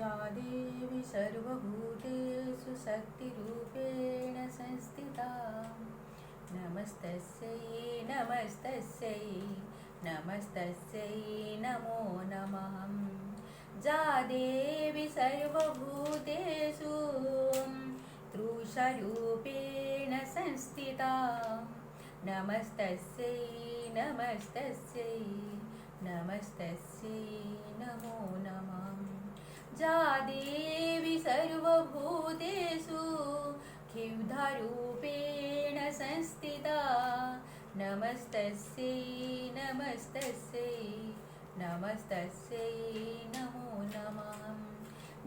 या देवी सर्वभूतेषु शक्तिरूपेण संस्थिता। नमस्तस्यै नमस्तस्यै नमस्तस्यै नमो नमः। या देवी सर्वभूतेषु त्रिंशरूपेण संस्थिता। नमस्तस्यै नमस्तस्यै नमस्तस्यै नमो नमः। या देवी सर्वभूतेषु क्षुधारूपेण संस्थिता। नमस्तस्यै नमस्तस्यै नमस्तस्यै नमो नमः।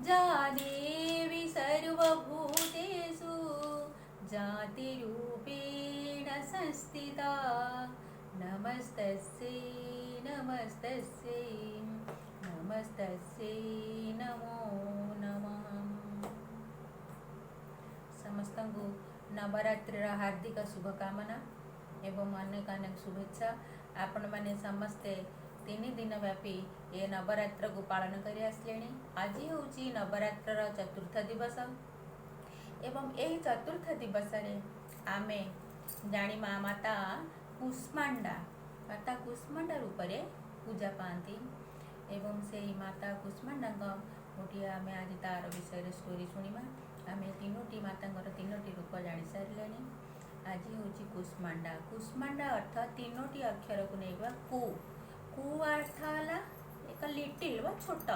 या देवी सर्वभूतेषु जातिरूपेण संस्थिता। नमस्तस्यै नमस्तस्यै नमस्तस्यै नमो नमः। ସମସ୍ତଙ୍କୁ ନବରାତ୍ରିର ହାର୍ଦ୍ଦିକ ଶୁଭକାମନା ଏବଂ ଅନେକ ଅନେକ ଶୁଭେଚ୍ଛା। ଆପଣମାନେ ସମସ୍ତେ 3 ଦିନ ବ୍ୟାପୀ ଏ ନବରାତ୍ରକୁ ପାଳନ କରି ଆସିଲେଣି। ଆଜି ହେଉଛି ନବରାତ୍ରର ଚତୁର୍ଥ ଦିବସ ଏବଂ ଏହି ଚତୁର୍ଥ ଦିବସରେ ଆମେ ଜାଣିବା, ମାତା କୁଷ୍ମାଣ୍ଡା, ମାତା କୁଷ୍ମାଣ୍ଡା ରୂପରେ ପୂଜା ପାଆନ୍ତି ଏବଂ ସେଇ ମାତା କୁଷ୍ମାଣ୍ଡାଙ୍କ ଗୋଟିଏ ଆମେ ଆଜି ତାର ବିଷୟରେ ଷ୍ଟୋରି ଶୁଣିବା। ଆମେ ତିନୋଟି ମାତାଙ୍କର ତିନୋଟି ରୂପ ଜାଣିସାରିଲେଣି। ଆଜି ହେଉଛି କୁଷ୍ମାଣ୍ଡା। କୁଷ୍ମାଣ୍ଡା ଅର୍ଥ ତିନୋଟି ଅକ୍ଷରକୁ ନେଇବା। କୁ, କୁ ଅର୍ଥ ହେଲା ଏକ ଲିଟିଲ୍ ବା ଛୋଟ।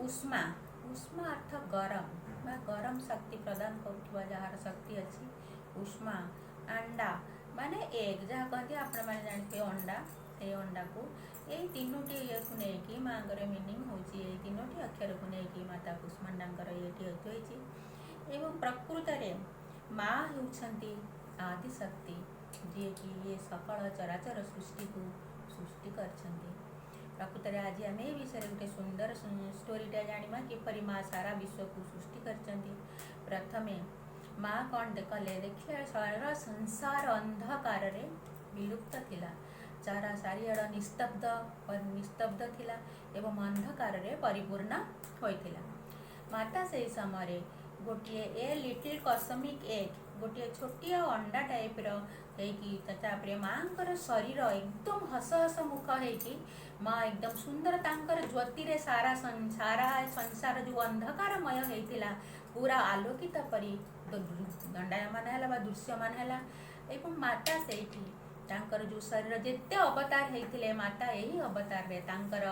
ଉଷ୍ମା, ଉଷ୍ମା ଅର୍ଥ ଗରମ ବା ଗରମ ଶକ୍ତି ପ୍ରଦାନ କରୁଥିବା, ଯାହାର ଶକ୍ତି ଅଛି ଉଷ୍ମା। ଆଣ୍ଡା ମାନେ ଏଗ୍, ଯାହା କହନ୍ତି ଆପଣମାନେ ଜାଣିଥିବେ ଅଣ୍ଡା। ସେଇ ଅଣ୍ଡାକୁ, ଏଇ ତିନୋଟି ଇଏକୁ ନେଇକି ମାଆଙ୍କର ମିନିଂ ହେଉଛି। ଏଇ ତିନୋଟି ଅକ୍ଷରକୁ ନେଇକି ମାତା କୁଷ୍ମାଣ୍ଡାଙ୍କର ଇଏଟି ହୋଇଛି ଏବଂ ପ୍ରକୃତରେ ମା ହେଉଛନ୍ତି ଆଦିଶକ୍ତି, ଯିଏକି ଇଏ ସକଳ ଚରାଚର ସୃଷ୍ଟିକୁ ସୃଷ୍ଟି କରିଛନ୍ତି। ପ୍ରକୃତରେ ଆଜି ଆମେ ଏ ବିଷୟରେ ଗୋଟେ ସୁନ୍ଦର ଷ୍ଟୋରିଟା ଜାଣିବା, କିପରି ମା ସାରା ବିଶ୍ୱକୁ ସୃଷ୍ଟି କରିଛନ୍ତି। ପ୍ରଥମେ ମା କ'ଣ କଲେ? ଦେଖିଲେ ସାରା ସଂସାର ଅନ୍ଧକାରରେ ବିଲୁପ୍ତ ଥିଲା। ସାରା ଚାରିଆଡ଼ ନିସ୍ତବ୍ଧ ନିସ୍ତବ୍ଧ ଥିଲା ଏବଂ ଅନ୍ଧକାରରେ ପରିପୂର୍ଣ୍ଣ ହୋଇଥିଲା। ମାତା ସେହି ସମୟରେ ଗୋଟିଏ ଏ ଲିଟିଲ୍ କସମିକ୍ ଏଗ୍, ଗୋଟିଏ ଛୋଟିଆ ଅଣ୍ଡା ଟାଇପ୍ର ହେଇକି, ତାପରେ ମାଙ୍କର ଶରୀର ଏକଦମ ହସ ହସ ମୁଖ ହେଇକି, ମା ଏକଦମ ସୁନ୍ଦର, ତାଙ୍କର ଜ୍ୟୋତିରେ ସାରା ସାରା ସଂସାର ଯେଉଁ ଅନ୍ଧକାରମୟ ହେଇଥିଲା, ପୁରା ଆଲୋକିତ ପରି ଦଣ୍ଡାୟମାନ ହେଲା ବା ଦୃଶ୍ୟମାନ ହେଲା। ଏବଂ ମାତା ସେଇଠି ତାଙ୍କର ଯେଉଁ ଶରୀର, ଯେତେ ଅବତାର ହେଇଥିଲେ, ମାତା ଏହି ଅବତାରରେ ତାଙ୍କର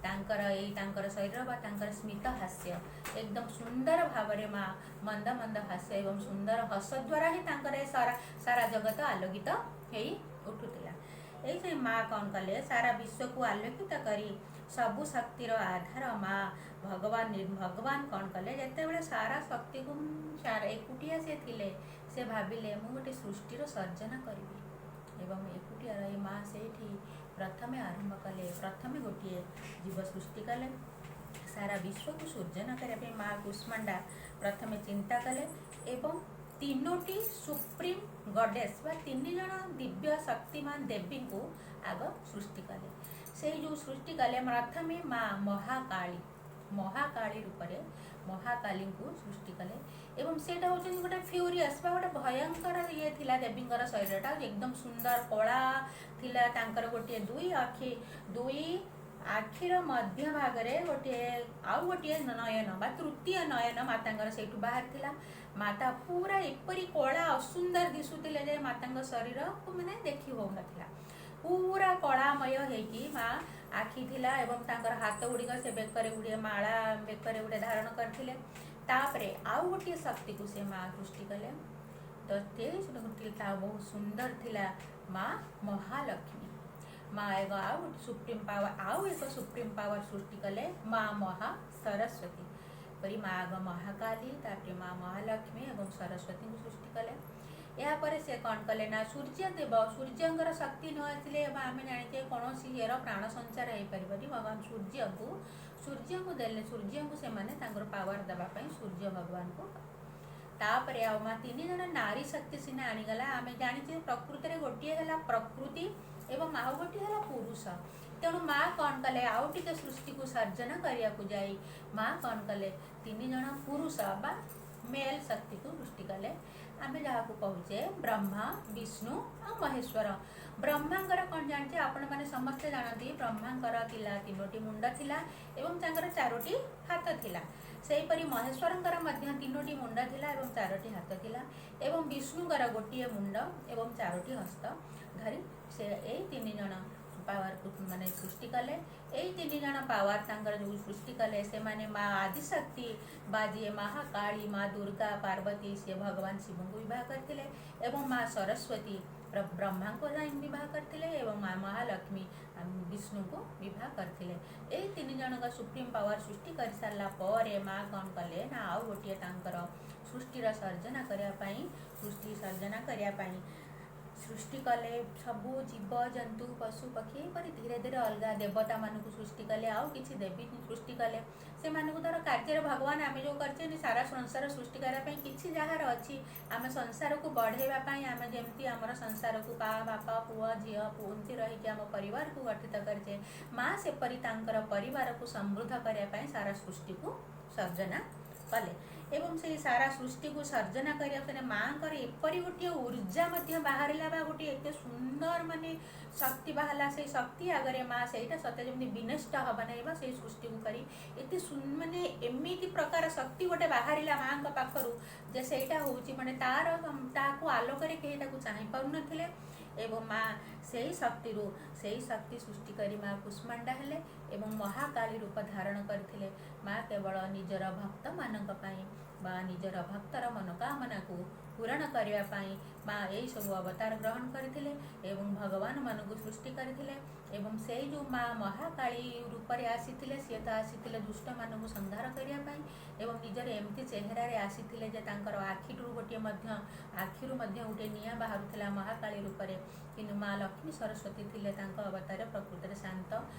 ତାଙ୍କର ଏଇ ତାଙ୍କର ଶରୀର ବା ତାଙ୍କର ସ୍ମିତ ହାସ୍ୟ, ଏକଦମ ସୁନ୍ଦର ଭାବରେ ମା ମନ୍ଦ ମନ୍ଦ ହାସ୍ୟ ଏବଂ ସୁନ୍ଦର ହସ ଦ୍ୱାରା ହିଁ ତାଙ୍କର ଏ ସାରା ସାରା ଜଗତ ଆଲୋକିତ ହେଇ ଉଠୁଥିଲା। ଏଇ ସେ ମା କ'ଣ କଲେ? ସାରା ବିଶ୍ୱକୁ ଆଲୋକିତ କରି ସବୁ ଶକ୍ତିର ଆଧାର ମା ଭଗବାନ ଭଗବାନ କ'ଣ କଲେ? ଯେତେବେଳେ ସାରା ଶକ୍ତିକୁ ସାରା ଏକୁଟିଆ ସେ ଥିଲେ, ସେ ଭାବିଲେ, ମୁଁ ଗୋଟେ ସୃଷ୍ଟିର ସର୍ଜନା କରିବି। ଏବଂ ଏକୁଟିଆ ରହି ମା ସେଇଠି ପ୍ରଥମେ ଆରମ୍ଭ କଲେ। ପ୍ରଥମେ ଗୋଟିଏ ଜୀବ ସୃଷ୍ଟି କଲେ। ସାରା ବିଶ୍ୱକୁ ସୃଜନ କରିବା ପାଇଁ ମା କୁଷ୍ମାଣ୍ଡା ପ୍ରଥମେ ଚିନ୍ତା କଲେ ଏବଂ ତିନୋଟି ସୁପ୍ରିମ ଗଡେସ୍ ବା ତିନି ଜଣ ଦିବ୍ୟ ଶକ୍ତିମାନ ଦେବୀଙ୍କୁ ଆଗ ସୃଷ୍ଟି କଲେ। ସେଇ ଯେଉଁ ସୃଷ୍ଟି କଲେ, ପ୍ରଥମେ ମା ମହାକାଳୀ, ମହାକାଳୀ ରୂପରେ ମହାକାଳୀଙ୍କୁ ସୃଷ୍ଟି କଲେ। ଏବଂ ସେଇଟା ହେଉଛନ୍ତି ଗୋଟେ ଫ୍ୟୁରିୟସ୍ ବା ଗୋଟେ ଭୟଙ୍କର ଇଏ ଥିଲା। ଦେବୀଙ୍କର ଶରୀରଟା ଏକଦମ ସୁନ୍ଦର କଳା ଥିଲା। ତାଙ୍କର ଗୋଟିଏ ଦୁଇ ଆଖି, ଦୁଇ ଆଖିର ମଧ୍ୟ ଭାଗରେ ଗୋଟିଏ ଆଉ ଗୋଟିଏ ନୟନ ବା ତୃତୀୟ ନୟନ ମାତାଙ୍କର ସେଇଠୁ ବାହାରିଥିଲା। ମାତା ପୁରା ଏପରି କଳା ଅସୁନ୍ଦର ଦିଶୁଥିଲେ ଯେ ମାତାଙ୍କ ଶରୀରକୁ ମାନେ ଦେଖି ହେଉନଥିଲା। ପୁରା କଳାମୟ ହେଇକି ମା ଆଖି ଥିଲା ଏବଂ ତାଙ୍କର ହାତ ଗୁଡ଼ିକ ସେ ବେକରେ ଗୁଡ଼ିଏ ମାଳା ବେକରେ ଗୁଡ଼ିଏ ଧାରଣ କରିଥିଲେ। ତାପରେ ଆଉ ଗୋଟିଏ ଶକ୍ତିକୁ ସେ ମା ସୃଷ୍ଟି କଲେ। ତ ତା ବହୁତ ସୁନ୍ଦର ଥିଲା ମା ମହାଲକ୍ଷ୍ମୀ। ମା ଏକ ଆଉ ଗୋଟେ ସୁପ୍ରିମ ପାୱାର, ଆଉ ଏକ ସୁପ୍ରିମ ପାୱାର ସୃଷ୍ଟି କଲେ, ମା ମହା ସରସ୍ୱତୀ ପରି। ମା ଆଗ ମହାକାଳୀ, ତାପରେ ମା ମହାଲକ୍ଷ୍ମୀ ଏବଂ ସରସ୍ୱତୀଙ୍କୁ ସୃଷ୍ଟି କଲେ। ଏହାପରେ ସେ କ'ଣ କଲେ ନା ସୂର୍ଯ୍ୟ ଦେବ, ସୂର୍ଯ୍ୟଙ୍କର ଶକ୍ତି ନ ଆସିଲେ ବା ଆମେ ଜାଣିଛେ କୌଣସି ଇଏର ପ୍ରାଣ ସଞ୍ଚାର ହେଇପାରିବନି। ଭଗବାନ ସୂର୍ଯ୍ୟଙ୍କୁ ସୂର୍ଯ୍ୟଙ୍କୁ ଦେଲେ, ସୂର୍ଯ୍ୟଙ୍କୁ ସେମାନେ ତାଙ୍କର ପାୱାର ଦେବା ପାଇଁ ସୂର୍ଯ୍ୟ ଭଗବାନଙ୍କୁ। ତାପରେ ଆଉ ମା ତିନି ଜଣ ନାରୀ ଶକ୍ତି ସିନା ଆଣିଗଲା। ଆମେ ଜାଣିଛେ ପ୍ରକୃତିରେ ଗୋଟିଏ ହେଲା ପ୍ରକୃତି ଏବଂ ଆଉ ଗୋଟିଏ ହେଲା ପୁରୁଷ। ତେଣୁ ମା କ'ଣ କଲେ, ଆଉ ଟିକେ ସୃଷ୍ଟିକୁ ସର୍ଜନା କରିବାକୁ ଯାଇ ମା କ'ଣ କଲେ, ତିନି ଜଣ ପୁରୁଷ ବା ମେଲ୍ ଶକ୍ତିକୁ ସୃଷ୍ଟି କଲେ। ଆମେ ଯାହାକୁ କହୁଛେ ବ୍ରହ୍ମା, ବିଷ୍ଣୁ ଆଉ ମହେଶ୍ୱର। ବ୍ରହ୍ମାଙ୍କର କ'ଣ ଜାଣିଛେ ଆପଣମାନେ ସମସ୍ତେ ଜାଣନ୍ତି, ବ୍ରହ୍ମାଙ୍କର ଥିଲା ତିନୋଟି ମୁଣ୍ଡ ଥିଲା ଏବଂ ତାଙ୍କର ଚାରୋଟି ହାତ ଥିଲା। ସେହିପରି ମହେଶ୍ୱରଙ୍କର ମଧ୍ୟ ତିନୋଟି ମୁଣ୍ଡ ଥିଲା ଏବଂ ଚାରୋଟି ହାତ ଥିଲା ଏବଂ ବିଷ୍ଣୁଙ୍କର ଗୋଟିଏ ମୁଣ୍ଡ ଏବଂ ଚାରୋଟି ହସ୍ତ ଧରି ସେ ଏଇ ତିନି ଜଣ ପାୱାରକୁ ମାନେ ସୃଷ୍ଟି କଲେ। ଏଇ ତିନି ଜଣ ପାୱାର ତାଙ୍କର ଯେଉଁ ସୃଷ୍ଟି କଲେ, ସେମାନେ ମା ଆଦିଶକ୍ତି ବା ଯିଏ ମହାକାଳୀ, ମା ଦୁର୍ଗା, ପାର୍ବତୀ, ସିଏ ଭଗବାନ ଶିବଙ୍କୁ ବିବାହ କରିଥିଲେ ଏବଂ ମା ସରସ୍ୱତୀ ବ୍ରହ୍ମାଙ୍କୁ ବିବାହ କରିଥିଲେ ଏବଂ ମା ମହାଲକ୍ଷ୍ମୀ ବିଷ୍ଣୁଙ୍କୁ ବିବାହ କରିଥିଲେ। ଏଇ ତିନି ଜଣଙ୍କ ସୁପ୍ରିମ ପାୱାର ସୃଷ୍ଟି କରିସାରିଲା ପରେ ମା କ'ଣ କଲେ ନା, ଆଉ ଗୋଟିଏ ତାଙ୍କର ସୃଷ୍ଟିର ସର୍ଜନା କରିବା ପାଇଁ, ସୃଷ୍ଟି ସର୍ଜନା କରିବା ପାଇଁ ସୃଷ୍ଟି କଲେ ସବୁ ଜୀବ ଜନ୍ତୁ, ପଶୁ ପକ୍ଷୀ, ଏପରି ଧୀରେ ଧୀରେ ଅଲଗା ଦେବତାମାନଙ୍କୁ ସୃଷ୍ଟି କଲେ, ଆଉ କିଛି ଦେବୀ ସୃଷ୍ଟି କଲେ। ସେମାନଙ୍କୁ ଧର କାର୍ଯ୍ୟରେ ଭଗବାନ ଆମେ ଯେଉଁ କରିଛନ୍ତି ସାରା ସଂସାର ସୃଷ୍ଟି କରିବା ପାଇଁ କିଛି ଯାହାର ଅଛି, ଆମେ ସଂସାରକୁ ବଢ଼େଇବା ପାଇଁ, ଆମେ ଯେମିତି ଆମର ସଂସାରକୁ ବାପା, ପୁଅ, ଝିଅ ଏମିତି ରହିକି ଆମ ପରିବାରକୁ ଗଠିତ କରିଛେ, ମା ସେପରି ତାଙ୍କର ପରିବାରକୁ ସମୃଦ୍ଧ କରିବା ପାଇଁ ସାରା ସୃଷ୍ଟିକୁ ସର୍ଜନା କଲେ। ଏବଂ ସେଇ ସାରା ସୃଷ୍ଟିକୁ ସର୍ଜନା କରିବା ପାଇଁ ମାଆଙ୍କର ଏପରି ଗୋଟିଏ ଉର୍ଜା ମଧ୍ୟ ବାହାରିଲା ବା ଗୋଟିଏ ଏତେ ସୁନ୍ଦର ମାନେ ଶକ୍ତି ବାହାରିଲା, ସେଇ ଶକ୍ତି ଆଗରେ ମା ସେଇଟା ସତେ ଯେମିତି ବିନଷ୍ଟ ହବ ନାହିଁ ବା ସେଇ ସୃଷ୍ଟିକୁ କରି ଏତେ ମାନେ ଏମିତି ପ୍ରକାର ଶକ୍ତି ଗୋଟେ ବାହାରିଲା ମାଆଙ୍କ ପାଖରୁ ଯେ ସେଇଟା ହେଉଛି ମାନେ ତାର ତାକୁ ଆଲୋକରେ କେହି ତାକୁ ଚାହିଁ ପାରୁନଥିଲେ। ଏବଂ ମା ସେଇ ଶକ୍ତିରୁ ସେଇ ଶକ୍ତି ସୃଷ୍ଟି କରି ମା କୁଷ୍ମାଣ୍ଡା ହେଲେ ଏବଂ ମହାକାଳୀ ରୂପ ଧାରଣ କରିଥିଲେ। ମା କେବଳ ନିଜର ଭକ୍ତମାନଙ୍କ ପାଇଁ ବା ନିଜର ଭକ୍ତର ମନୋକାମନାକୁ ପୂରଣ କରିବା ପାଇଁ ମା ଏଇସବୁ ଅବତାର ଗ୍ରହଣ କରିଥିଲେ ଏବଂ ଭଗବାନମାନଙ୍କୁ ସୃଷ୍ଟି କରିଥିଲେ। ଏବଂ ସେଇ ଯେଉଁ ମା ମହାକାଳୀ ରୂପରେ ଆସିଥିଲେ, ସିଏ ତ ଆସିଥିଲେ ଦୁଷ୍ଟମାନଙ୍କୁ ସଂହାର କରିବା ପାଇଁ ଏବଂ ନିଜର ଏମିତି ଚେହେରାରେ ଆସିଥିଲେ ଯେ ତାଙ୍କର ଆଖିରୁ ଗୋଟିଏ ମଧ୍ୟ ଆଖିରୁ ମଧ୍ୟ ଗୋଟିଏ ନିଆଁ ବାହାରୁଥିଲା ମହାକାଳୀ ରୂପରେ। କିନ୍ତୁ ମା ଲକ୍ଷ୍ମୀ ସରସ୍ୱତୀ ଥିଲେ ତାଙ୍କ ଅବତାର ପ୍ରକୃତରେ ଶାନ୍ତ।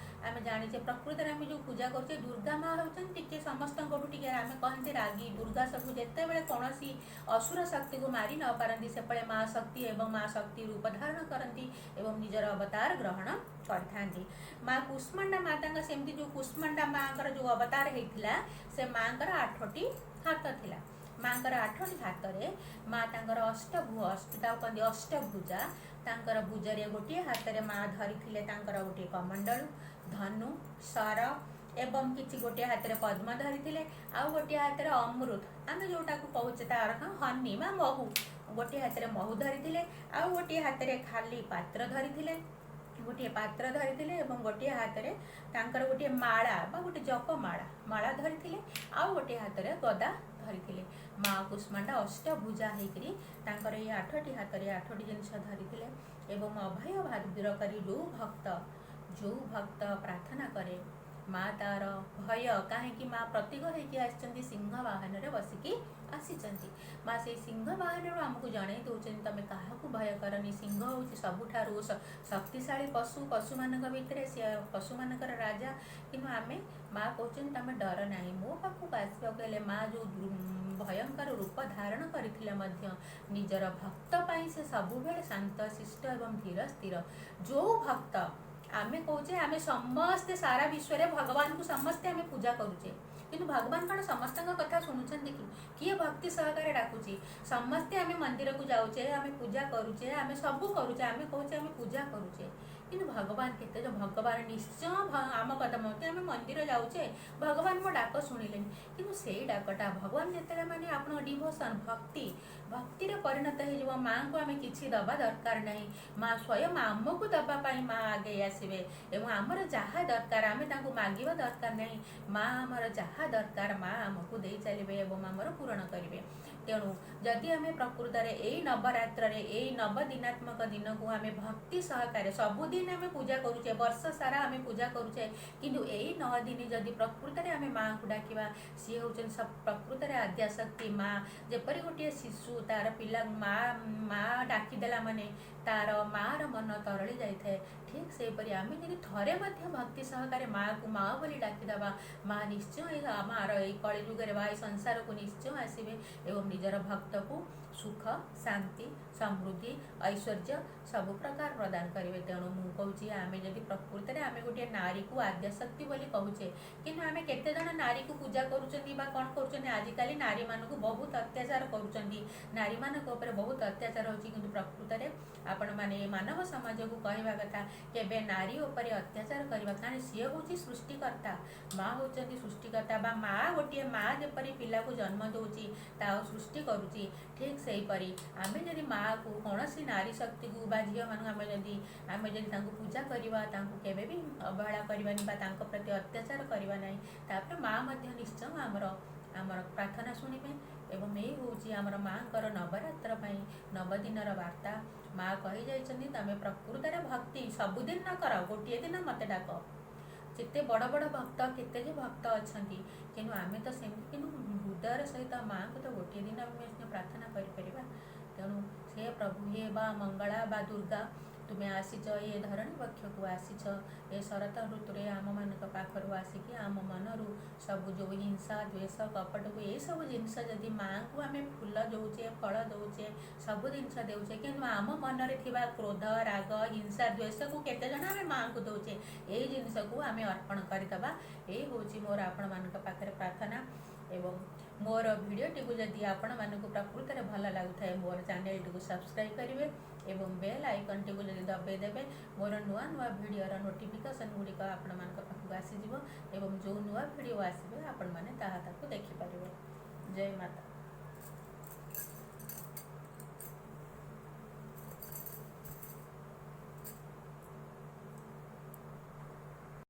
ଆମେ ଜାଣିଛେ ପ୍ରକୃତରେ ଆମେ ଯେଉଁ ପୂଜା କରୁଛେ, ଦୁର୍ଗା ମା ହେଉଛନ୍ତି ଟିକେ ସମସ୍ତଙ୍କଠୁ ଟିକେ ଆମେ କହନ୍ତି ରାଗି। ଦୁର୍ଗା ସବୁ ଯେତେବେଳେ କୌଣସି ଅସୁର ଶକ୍ତିକୁ ମାରି ନ ପାରନ୍ତି, ସେପଟେ ମା ଶକ୍ତି ଏବଂ ମା ଶକ୍ତି ରୂପ ଧାରଣ କରନ୍ତି ଏବଂ ନିଜର ଅବତାର ଗ୍ରହଣ କରିଥାନ୍ତି। ମା କୁଷ୍ମାଣ୍ଡା ମାତାଙ୍କ ସେମିତି ଯେଉଁ କୁଷ୍ମାଣ୍ଡା ମାଙ୍କର ଯେଉଁ ଅବତାର ହେଇଥିଲା, ସେ ମାଙ୍କର ଆଠଟି ହାତ ଥିଲା। ମାଙ୍କର ଆଠଟି ହାତରେ ମା ତାଙ୍କର ଅଷ୍ଟଭୁ ଅଷ୍ଟ ତାକୁ କହନ୍ତି ଅଷ୍ଟଭୁଜା। ତାଙ୍କର ଭୁଜରେ ଗୋଟିଏ ହାତରେ ମା ଧରିଥିଲେ ତାଙ୍କର ଗୋଟିଏ କମଣ୍ଡଳୁ, ଧନୁ, ଶର ଏବଂ କିଛି ଗୋଟିଏ ହାତରେ ପଦ୍ମ ଧରିଥିଲେ, ଆଉ ଗୋଟିଏ ହାତରେ ଅମୃତ, ଆମେ ଯେଉଁଟାକୁ କହୁଛେ ତାର ହନି ବା ମହୁ, ଗୋଟିଏ ହାତରେ ମହୁ ଧରିଥିଲେ, ଆଉ ଗୋଟିଏ ହାତରେ ଖାଲି ପାତ୍ର ଧରିଥିଲେ, ଗୋଟିଏ ପାତ୍ର ଧରିଥିଲେ ଏବଂ ଗୋଟିଏ ହାତରେ ତାଙ୍କର ଗୋଟିଏ ମାଳା ବା ଗୋଟେ ଜପ ମାଳା ମାଳା ଧରିଥିଲେ, ଆଉ ଗୋଟିଏ ହାତରେ ଗଦା ଧରିଥିଲେ। ମା କୁଷ୍ମାଣ୍ଡା ଅଷ୍ଟଭୁଜା ହେଇକରି ତାଙ୍କର ଏଇ ଆଠଟି ହାତରେ ଆଠଟି ଜିନିଷ ଧରିଥିଲେ ଏବଂ ଅଭୟ ଭାଗ୍ୟ କରି ଯେଉଁ ଭକ୍ତ ପ୍ରାର୍ଥନା କରେ, ମା ତାର ଭୟ, କାହିଁକି ମା ପ୍ରତୀକ ହେଇକି ଆସିଛନ୍ତି, ସିଂହ ବାହନରେ ବସିକି ଆସିଛନ୍ତି। ମା ସେଇ ସିଂହ ବାହନରୁ ଆମକୁ ଜଣେଇ ଦେଉଛନ୍ତି, ତମେ କାହାକୁ ଭୟ କରନି। ସିଂହ ହେଉଛି ସବୁଠାରୁ ଶକ୍ତିଶାଳୀ ପଶୁ, ପଶୁମାନଙ୍କ ଭିତରେ ସିଏ ପଶୁମାନଙ୍କର ରାଜା। କିନ୍ତୁ ଆମେ ମା କହୁଛନ୍ତି, ତମେ ଡର ନାହିଁ, ମୋ ପାଖକୁ ଆସିବାକୁ ହେଲେ ମା ଯେଉଁ ଭୟଙ୍କର ରୂପ ଧାରଣ କରିଥିଲେ ମଧ୍ୟ ନିଜର ଭକ୍ତ ପାଇଁ ସେ ସବୁବେଳେ ଶାନ୍ତ, ଶିଷ୍ଟ ଏବଂ ଧୀର ସ୍ଥିର। ଯେଉଁ ଭକ୍ତ, ଆମେ କହୁଛେ ଆମେ ସମସ୍ତେ ସାରା ବିଶ୍ୱରେ ଭଗବାନଙ୍କୁ ସମସ୍ତେ ଆମେ ପୂଜା କରୁଛେ, କିନ୍ତୁ ଭଗବାନ କ'ଣ ସମସ୍ତଙ୍କ କଥା ଶୁଣୁଛନ୍ତି କି? କିଏ ଭକ୍ତି ସହକାରେ ଡାକୁଛି? ସମସ୍ତେ ଆମେ ମନ୍ଦିରକୁ ଯାଉଛେ, ଆମେ ପୂଜା କରୁଛେ, ଆମେ ସବୁ କରୁଛେ, ଆମେ କହୁଛେ ଆମେ ପୂଜା କରୁଛେ, କିନ୍ତୁ ଭଗବାନ କେତେ? ଭଗବାନ ନିଶ୍ଚୟ ଆମ କଥା ମତେ ଆମେ ମନ୍ଦିର ଯାଉଛେ, ଭଗବାନ ମୋ ଡାକ ଶୁଣିଲେନି, କିନ୍ତୁ ସେଇ ଡାକଟା ଭଗବାନ ଯେତେବେଳେ ମାନେ ଆପଣଙ୍କ ଡିଭୋସନ୍ ଭକ୍ତି ଭକ୍ତିରେ ପରିଣତ ହେଇଯିବ, ମାଆଙ୍କୁ ଆମେ କିଛି ଦେବା ଦରକାର ନାହିଁ, ମା ସ୍ୱୟଂ ଆମକୁ ଦେବା ପାଇଁ ମା ଆଗେଇ ଆସିବେ ଏବଂ ଆମର ଯାହା ଦରକାର ଆମେ ତାଙ୍କୁ ମାଗିବା ଦରକାର ନାହିଁ, ମା ଆମର ଯାହା ଦରକାର ମା ଆମକୁ ଦେଇ ଚାଲିବେ ଏବଂ ଆମର ପୂରଣ କରିବେ। ତେଣୁ ଯଦି ଆମେ ପ୍ରକୃତରେ ଏଇ ନବରାତ୍ରରେ ଏଇ ନବଦିନାତ୍ମକ ଦିନକୁ ଆମେ ଭକ୍ତି ସହକାରେ, ସବୁଦିନ ଆମେ ପୂଜା କରୁଛେ, ବର୍ଷ ସାରା ଆମେ ପୂଜା କରୁଛେ, କିନ୍ତୁ ଏଇ 9 ଦିନ ଯଦି ପ୍ରକୃତରେ ଆମେ ମାଆଙ୍କୁ ଡାକିବା, ସିଏ ହେଉଛନ୍ତି ପ୍ରକୃତରେ ଆଦ୍ୟାଶକ୍ତି ମା। ଯେପରି ଗୋଟିଏ ଶିଶୁ ତାର ପିଲା ମା ଡାକିଦେଲା ମାନେ ତାର ମାଆର ମନ ତରଳି ଯାଇଥାଏ, ଠିକ୍ ସେହିପରି ଆମେ ଯଦି ଥରେ ମଧ୍ୟ ଭକ୍ତି ସହକାରେ ମାଆକୁ ମା ବୋଲି ଡାକିଦେବା, ମା ନିଶ୍ଚୟ ଏଇ ମାର ଏଇ କଳିଯୁଗରେ ବା ଏଇ ସଂସାରକୁ ନିଶ୍ଚୟ ଆସିବେ ଏବଂ ନିଜର ଭକ୍ତକୁ ସୁଖ, ଶାନ୍ତି, ସମୃଦ୍ଧି, ଐଶ୍ୱର୍ଯ୍ୟ ସବୁ ପ୍ରକାର ପ୍ରଦାନ କରିବେ। ତେଣୁ ମୁଁ କହୁଛି, ଆମେ ଯଦି ପ୍ରକୃତରେ ଆମେ ଗୋଟିଏ ନାରୀକୁ ଆଦ୍ୟଶକ୍ତି ବୋଲି କହୁଛେ, କିନ୍ତୁ ଆମେ କେତେଜଣ ନାରୀକୁ ପୂଜା କରୁଛନ୍ତି ବା କ'ଣ କରୁଛନ୍ତି? ଆଜିକାଲି ନାରୀମାନଙ୍କୁ ବହୁତ ଅତ୍ୟାଚାର କରୁଛନ୍ତି, ନାରୀମାନଙ୍କ ଉପରେ ବହୁତ ଅତ୍ୟାଚାର ହେଉଛି। କିନ୍ତୁ ପ୍ରକୃତରେ ଆପଣମାନେ ଏ ମାନବ ସମାଜକୁ କହିବା କଥା, କେବେ ନାରୀ ଉପରେ ଅତ୍ୟାଚାର କରିବା, କାରଣ ସିଏ ହେଉଛି ସୃଷ୍ଟିକର୍ତ୍ତା। ମା ହେଉଛନ୍ତି ସୃଷ୍ଟିକର୍ତ୍ତା ବା ମା। ଗୋଟିଏ ମା ଯେପରି ପିଲାକୁ ଜନ୍ମ ଦେଉଛି, ତା ସୃଷ୍ଟି କରୁଛି, ଠିକ୍ ସେହିପରି ଆମେ ଯଦି ମାଆକୁ, କୌଣସି ନାରୀ ଶକ୍ତିକୁ ବା ଝିଅମାନଙ୍କୁ ଆମେ ଯଦି ତାଙ୍କୁ ପୂଜା କରିବା, ତାଙ୍କୁ କେବେ ବି ଅବହେଳା କରିବାନି ବା ତାଙ୍କ ପ୍ରତି ଅତ୍ୟାଚାର କରିବା ନାହିଁ, ତାପରେ ମା ମଧ୍ୟ ନିଶ୍ଚୟ ଆମର ପ୍ରାର୍ଥନା ଶୁଣିବେ। ଏବଂ ଏଇ ହେଉଛି ଆମର ମାଆଙ୍କର ନବରାତ୍ର ପାଇଁ ନବଦିନର ବାର୍ତ୍ତା। ମା କହିଯାଇଛନ୍ତି, ତମେ ପ୍ରକୃତରେ ଭକ୍ତି ସବୁଦିନ ନ କର, ଗୋଟିଏ ଦିନ ମୋତେ ଡାକ। ଯେତେ ବଡ଼ ବଡ଼ ଭକ୍ତ, କେତେ ଯେ ଭକ୍ତ ଅଛନ୍ତି, କିନ୍ତୁ ଆମେ ତ ସେମିତି, କିନ୍ତୁ ହୃଦୟର ସହିତ ମାଆଙ୍କୁ ତ ଗୋଟିଏ ଦିନ ଆମେ ପ୍ରାର୍ଥନା କରିପାରିବା। ତେଣୁ ସେ ପ୍ରଭୁ, ହେ ବା ମଙ୍ଗଳା ବା ଦୁର୍ଗା, ତୁମେ ଆସିଛ, ଏ ଧରଣୀ ବକ୍ଷକୁ ଆସିଛ ଏ ଶରତ ଋତୁରେ, ଆମମାନଙ୍କ ପାଖରୁ ଆସିକି ଆମ ମନରୁ ସବୁ ଯେଉଁ ହିଂସା, ଦ୍ୱେଷ, କପଟକୁ, ଏସବୁ ଜିନିଷ, ଯଦି ମାଆଙ୍କୁ ଆମେ ଫୁଲ ଦେଉଛେ, ଫଳ ଦେଉଛେ, ସବୁ ଜିନିଷ ଦେଉଛେ, କିନ୍ତୁ ଆମ ମନରେ ଥିବା କ୍ରୋଧ, ରାଗ, ହିଂସା, ଦ୍ୱେଷକୁ କେତେଜଣ ଆମେ ମାଆଙ୍କୁ ଦେଉଛେ? ଏଇ ଜିନିଷକୁ ଆମେ ଅର୍ପଣ କରିଦେବା। ଏଇ ହେଉଛି ମୋର ଆପଣମାନଙ୍କ ପାଖରେ ପ୍ରାର୍ଥନା। ଏବଂ ମୋର ଭିଡ଼ିଓଟିକୁ ଯଦି ଆପଣମାନଙ୍କୁ ପ୍ରକୃତରେ ଭଲ ଲାଗୁଥାଏ, ମୋର ଚ୍ୟାନେଲଟିକୁ ସବସ୍କ୍ରାଇବ୍ କରିବେ ଏବଂ ବେଲ୍ ଆଇକନ୍ଟିକୁ ଯଦି ଦବାଇ ଦେବେ, ମୋର ନୂଆ ନୂଆ ଭିଡ଼ିଓର ନୋଟିଫିକେସନ୍ ଗୁଡ଼ିକ ଆପଣମାନଙ୍କ ପାଖକୁ ଆସିଯିବ ଏବଂ ଯେଉଁ ନୂଆ ଭିଡ଼ିଓ ଆସିବେ, ଆପଣମାନେ ତାହା ତାକୁ ଦେଖିପାରିବେ।